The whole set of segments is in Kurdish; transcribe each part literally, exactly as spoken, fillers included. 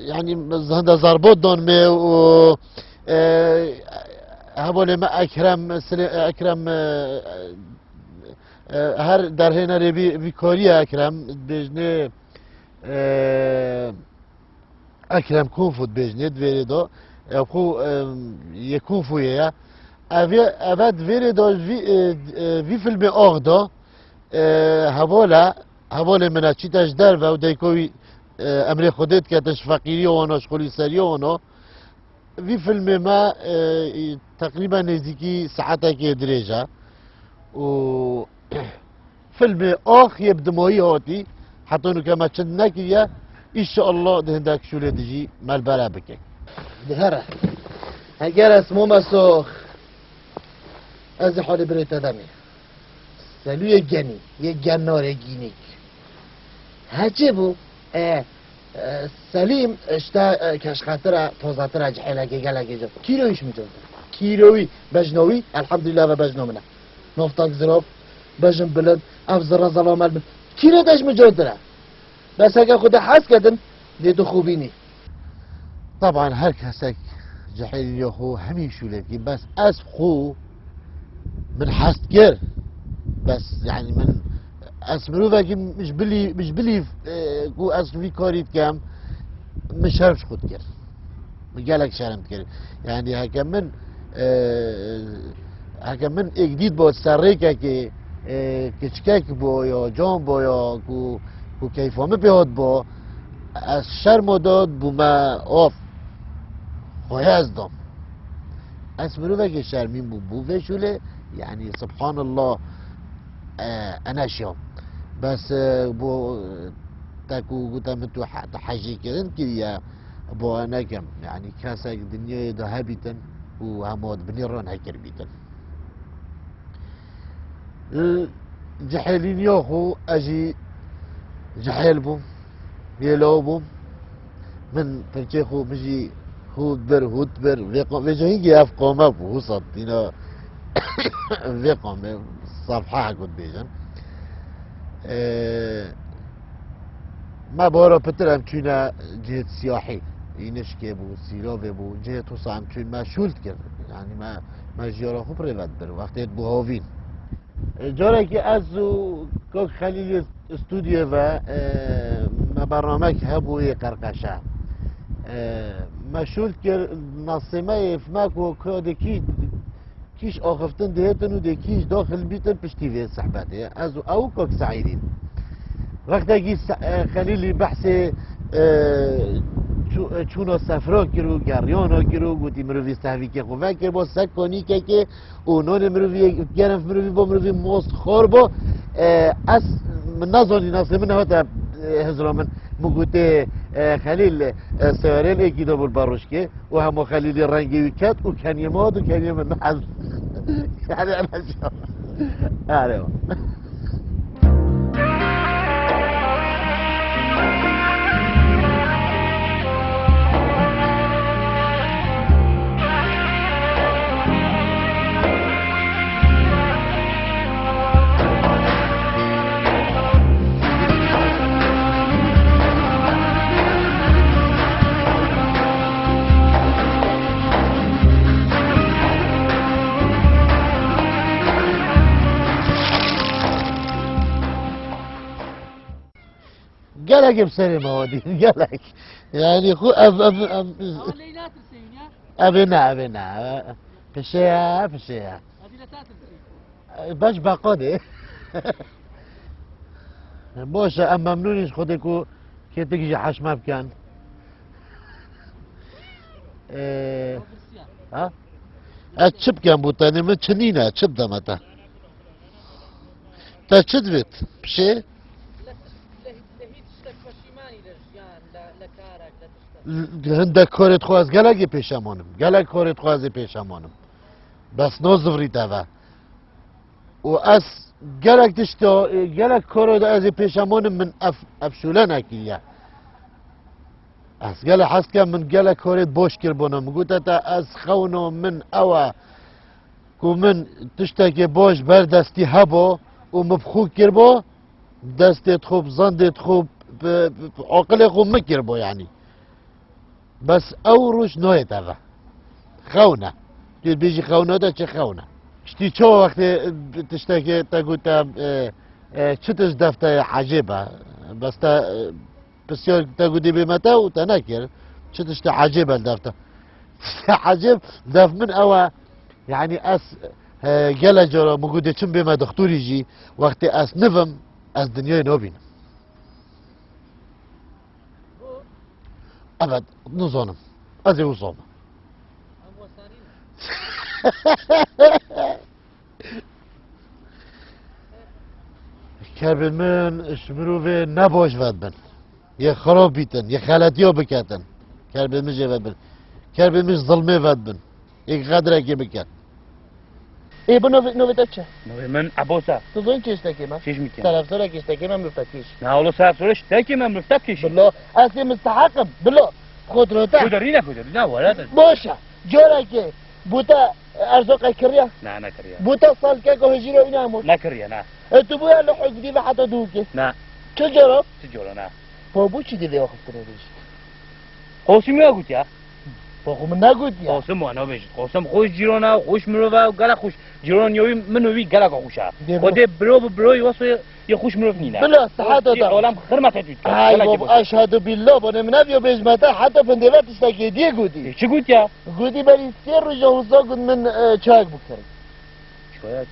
yani hinde zarbot dan me û, e, hevalê me Ekrem, Sile-, Ekrem, e, e, her derhênerê vî, vî kariye Ekrem, dibêjne, e, Ekrem Kung Fu dibêjne, di vêrê de, e, xwe, e, yê Kung Fu ye ya. Ev, eve di vêrê de vî, e, e, vî filmê ax de, e, hevala, hevalê min e, çîte ji derve û dayika wî, e, emrê Xwedê dike, te ji feqîriya wana, ji xulîseriya wana. Vî filmê me, e, teqrîben nêzîkî saetekê dirêj e. Û filmê ax yê bi dimayî hatî, heta nûke me çend nekiriye. Înşeallah di hindek şûlê dijî me li bere bikin. Dihere. Heger ez mome sox, ez ê halê birê te demê. Selûyê genî, yê genarê gînîk. Hecî bû. E, e, Selîm, işte, e, keşxetire, tozetire, cihêlekê gelekê cot. Kîroyîş mi cot? Kîroyî, bejnowî, elhamdülillah ve bejno min e. Noftak zirov, bejn bilind, ev zirre zelamel bin. Kîro dej mi cot dire? Bes heke xwe de hez kedin, dê tu xwe bînî. Taban her kesek cihêlî xwe hemî şûlê dikî, bes ez xwe min hest kir. Bes, yani min, ez mirovekî ji bilî, ji bilî, e, ku ez vî karî dikem, min şerm ji xwe dikir. Min gelek şerm dikir. Yani heke min, e, heke min êk dît bo ser rêkekê, e, kiçkek bo ya can bo ya ku, ku keyfa min pê hat bo, ez şermo de bûme of. Xweye ez dam. Ez mirovekê şermîn bû, bû vê şûlê, yani, subhanallah, e, eneşya. Bes, e, bo, e, te ku gote min tu he-, tu hejî kirin kiriye, bo nekem. Yani, kesek dinyayê de hebîtin û hema di binê re nekirbîtin. Li cihêlîniya xwe ez jî cihêl bûm, yê law bûm. Min tirkê xwe, min jî hût bir, hût bir, vê qa-, vê cahîngî ev qame bû, hûsat dîna vê qame, safha heko dibêjin. Ee, me bara pitir em çûne cihêt siyahî, Înişkê bû, Sîlovê bû, cihêt wisa em çûn me şûl dikir. Yani me, me jiyara xwe bi rê ve dibir, wextê dibû hovîn. E, carekî ez û Kak Xelîlê stûdyoyê ve, e, me bernamek hebû yê qerqeşe. E, me şûl kir, nasê me yê fime ku ka dê kî, kîş axiftin dihêtin û dê kîş daxil bîtin piştî vê sehbetê. Ez û ew Kak Seîdîn. Wextekî Se-, e, Xelîlî behsê, e, çû-, e, çûna sefra kir û geriyana kir û gotî mirovî sehvîkê xwe vekir bo, sek kanîkekê û nonê mirovî, gerem mirovî bo, mirovî most xor bo. E, ez, min nezanî, nasê min hate, e, hizra min. Min gotê, e, Xelîl, e, seyarê li êkî de bû li Berojkê û hema Xelîlî rengê wî ket û keniyê min hat û keniyê min ez. Yani, eneşya. Erê. Gelek bi serê me hadî, gelek. Yani xwe ev, ev, ev, Ama Leyla tırsayın ya. Evê ne, evê ne. Pişe ya, pişe ya. Hadi la tatil. Beş beqa de. Boş e, em memnûn in ji Xwedê ku kêtik jî heş me bikin. Ee, ha? Ez çi bikem bo tenê min çi nîne, çi bideme te? Te çi divêt? Pişê? Hindek karê xwe ez gelekê pêşeman im. Gelek karê xwe ez ê pêşeman im. Bes nazivirî te ve. Û ez gelek tişta, gelek karo de ez ê pêşeman im, min ev, ev şûle nekiriye. Ez gelek hez dikem, min gelek karê boş kiribûne. Min gote te ez xewno min ew e ku min tiştekê baş ber destî hebo û min bi xwe kiribû, destê xwe, bi zandê xwe, bi, bi, bi aqilê xwe min kiribû, yanî. Bes ew roj nayê te ve. Xewne. Tu dibêjî xewne de çi xewne? Ştî çawa wextê, e, tiştekê te gote, e, e, çi tişt def te ye ecêb e? Bes te, e, pisyar te gotî bê me te û te nekir. Çi tiştê ecêb e li def te? Tiştê ecêb def min ew e. Yanî ez, e, gele cara min gotê çim bê me dixtorî jî, wextê ez nivim, ez dinyayê nabînim. Evet, nizanim. Ez ê wisa me. Kerbên min ji mirovê nebaş vedibin. Yê xirab bîtin, yê xeletiya biketin. Kerbên min jê vedibin. Kerbên min ji zilmê vedibin. Yê qedrekê bikin. Ê, bi navê, navê te çi? Navê min Eboz e. Tu zanî çi tiştekê me? Çêj mikin. Serefsora kiştekê me mirov te kîş. Na, oğlu serefsora ştekê me mirov te kîş. Bilo, ez ê misteheq im. Bilo, xwe dirota. Xwe dirîne, xwe dirîne, were de. Boş e. Carekê, bû te erzoqe kiriye? Na, nekiriye. Bû te salkeko hijîro îne hemû? Nekiriye, na. E, tu bûya li hukdî ve heta dûkê? Na. Çi coro? Çi coro, na. Po bû çi divê axiftinê bêjî? Qosim ya gotiya. Po xwe min negotiya. Qosim wana bêjî. Qosim xweş cîrona, xweş mirova û gelek xweş. Cîron yewî min û wî gelek xweş e. Dê Xwedê biro bi biro yê wesa yê xweş mirov nîne. Bila, siheta te. Olam xirmete tu dike. Ay, gelek bab, xweş. Eşhedü billah, bana min ev yo bêjme te, heta findê ve tiştekê diyê gotî. E, çi gotiya? Gotî berî sê roja wisa got min, e, çayek bikir. Çayek?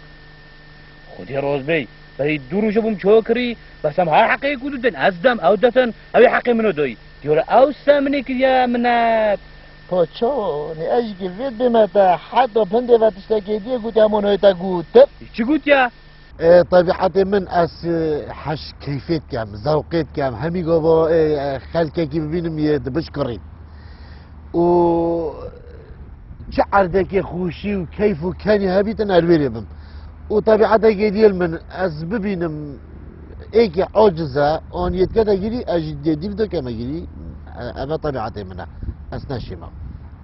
Xwedê razî bey. Berî du roja bûm çawa kirî, bes em her heqê ku didin, ez dem, ew detin, ew ê heqê min o doyî. Diyore ew se min ê kiriye minet. Po çawa, nê ez jî ki vêt bême te, heta pindê ve tiştekê diyê gotî, hemû noyê te gotin. Çi gotiye? E, tabiatê min ez, e, heş keyfê dikem, zewqê dikem, hemî gava, e, e, xelkekî bibînim yê dibişkirî. Û çi erdekê xweşî û keyf û kenî hebîtin, ez wêrê bim. Û tebiatekê diyê li min, ez bibînim êkê aciz e, an yê dikete girî, ez jî dê dîv dikeme girî, e, ev e tebiatê min e. Ez neşîme.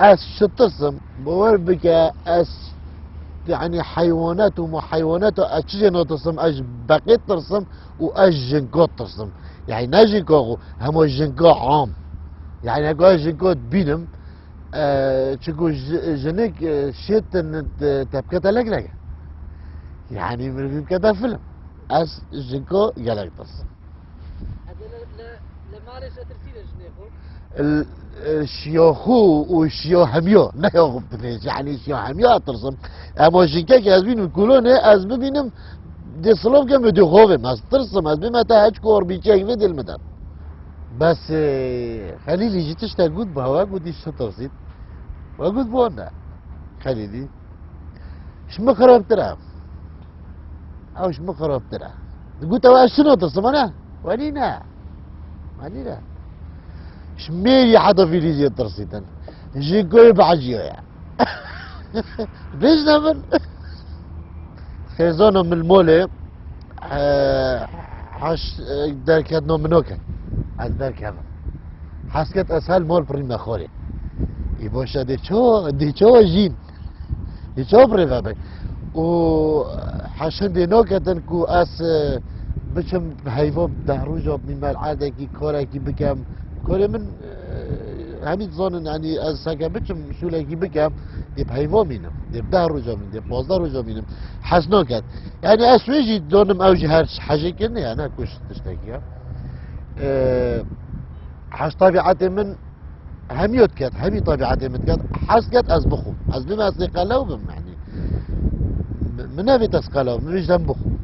Ez şitirsim, bawer bike, ez, yanî heywanet û muheywanet û ez çi jê natirsim, ez ji beqê tirsim û ez jinka tirsim. Yanî ne jinka xwe, hema jinka am. Yanî heko ez jinka dibînim, e, çiku ji-, jinik, e, şêtin, e, te bikete lek lek. Yanî mirivî bikete film. Ez jinka gelek tirsim. Hede li, li, li malê şetirsî de jinê xwe? L-, e, şiya xwe û şiya hemiya, ne ya xwe binêj, yanî şiya hemiya tirsim. Ema jinkek ez bînim kolonê, ez bibînim, dê silav kem û dê xovim. Ez tirsim, ez bime te heç ku orbîçek vê dil mi de. Bes, e, Xelîlî jî tiştek got, bi hewa gotî şitirsît. We got, bo ne. Xelîlî. Ji min xirabtir e. Ew ji min xirabtir e. Digot, ew ez şino tirsim, ne? Welî ne. Welî ne. Ji mêrî heta vîrî jê tirsîtin. Ji goyê behecîyo ye. Bêjne min. Xêzano min molê, e, haş, e, derketno minoke. Ez derkevim. Hesket ez hel mol pirîme xorê. Î boşa dê ço, dê ço jîn. Dê ço birê vebe. Û heşin dê noketin ku ez, e, biçim heyva deh roja min mel erdekî korekî bikem. Korê min, e, hemî dizanin, yanî ez seke biçim şûlekî bikem, dê bi heyva mînim. Dê bi deh roja mînim, dê bi pazdeh roja mînim. Hez noket. Yanî ez wê jî donim ew jî her hejê kirine ya, ne kuş tiştekî ya. E, hez tabiatê min Hemî yot ket, hemî tabiatê min diket, hez ket ez bixwim. Ez bim, ez dê qelew bim, yanî. Mi-, min nevêt ez qelew, min vêj dem bixwim.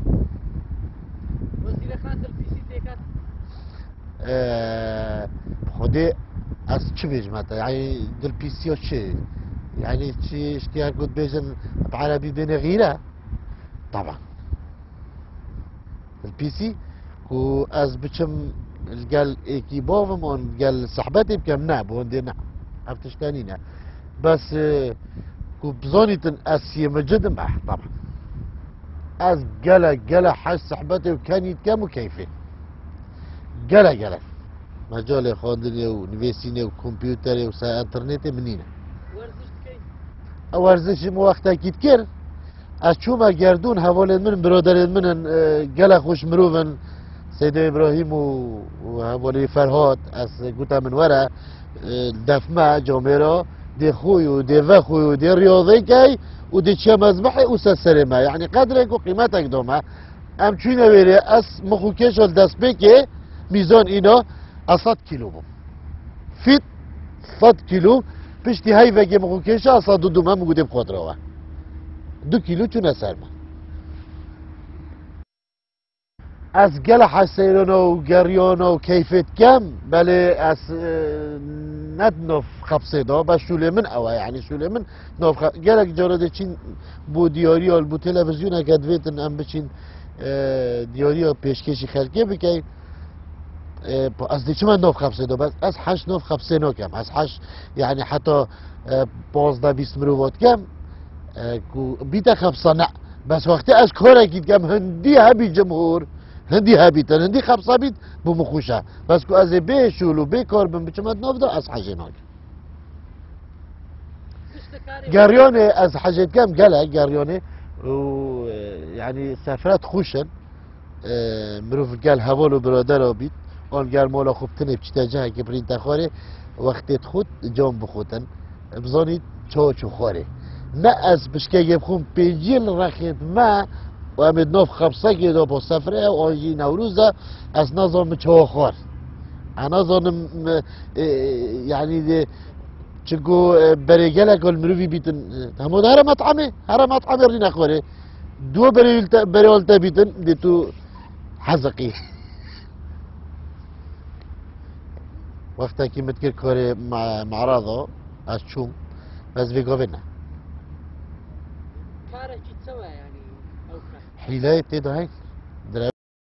Wezîre Xan dilpîsî têket? Ee, Xwedê ez çi bêjime te? Yanî dilpîsiya çi? Yanî çi, ştiya ku dibêjin bi erebî bêne xîre? Taban. Li pîsî ku ez biçim li gel êkî bavim an gel sehbetê bikem, ne, bi hindê ne. Ev tişt tenî ne. Bes, e, ku bizanîtin ez siyê micid im, eh, taban. Ez gele, gele hez sehbetê û kenî dikem û keyfê. Gele, gele. Mecalê xwendinê û nivîsînê û kompîuterê û se-, înternetê min nîne. Werziş dikey? Ew werzişî min wextekî dikir. Ez çûme gerdûn, hevalên min in, biraderên min in, e, gelek xweş mirov in. Seydo Îbrahîm û, û hevalê Ferhat, ez gote min were, E, def me, camêra, dê xwe û dê vexwe û dê riyazê key û dê çiye mezbehê û ser serê me. Yanî qedrek û qîmetek da me. Em çûyne wêrê, ez mix û kêşa li destpêkê mîzan îna ez sed kîlo bûm. Fît sed kîlo, piştî heyvekê mix û kêşa ez sed û du me, min gotê bi xwe dirawe. Du kîlo çûne ser me. Ez gelek heşt seyrana û geriyana û keyfê dikem, belê ez, e, ne di nav xepsê de, bes şûlê min ew e, yanî şûlê min nav xe-, gelek cara dê çîn bo diyariya, li bo televîzyoneke divêtin em biçîn, e, diyariya pêşkêşî xelkê bikey. E, ez dê çima nav xepsê de, bes ez heş nav xepsê nakem, ez heş, yanî heta, e, pazdeh bîst mirova dikem, e, ku bîte xepsa ne. Bes wextê ez karekî dikem, hindî hebî cimhûr, hindî hebîtin, hindî xepsa bît, bo min xweş e. Bes ku ez ê bê şûl û bê kar bim, biçime di nav de, ez hejê nakim. Geriyanê ez hejê dikem, gelek geriyanê û, e, yanî sefret xweş in. E, mirov gel heval û biradera bît, an gel mala xwe bitinê biçîte cihekê birîn te xwarê, wextê dixwit can bixwitin. Bizanî çawa çû xwarê. Ne ez pişkekê bixwim pêncî li rexê me û em ê di nav xepsekê de bo sefrê û an jî Newroz de ez nazanim çawa xwar. Ez nazanim, e, e, yanî de, çinku, e, berê gelek li mirovî bîtin, e, hema de here metamê, here metamê rîne xwarê. Duwa berê li te, berê li te bîtin, dê tu heziqî. Wextekî min dikir karê me-, me'rada, ez çûm, ez vê gavê ne. Karekî çawa yanî ew kar? Hîleyê tê de heyî.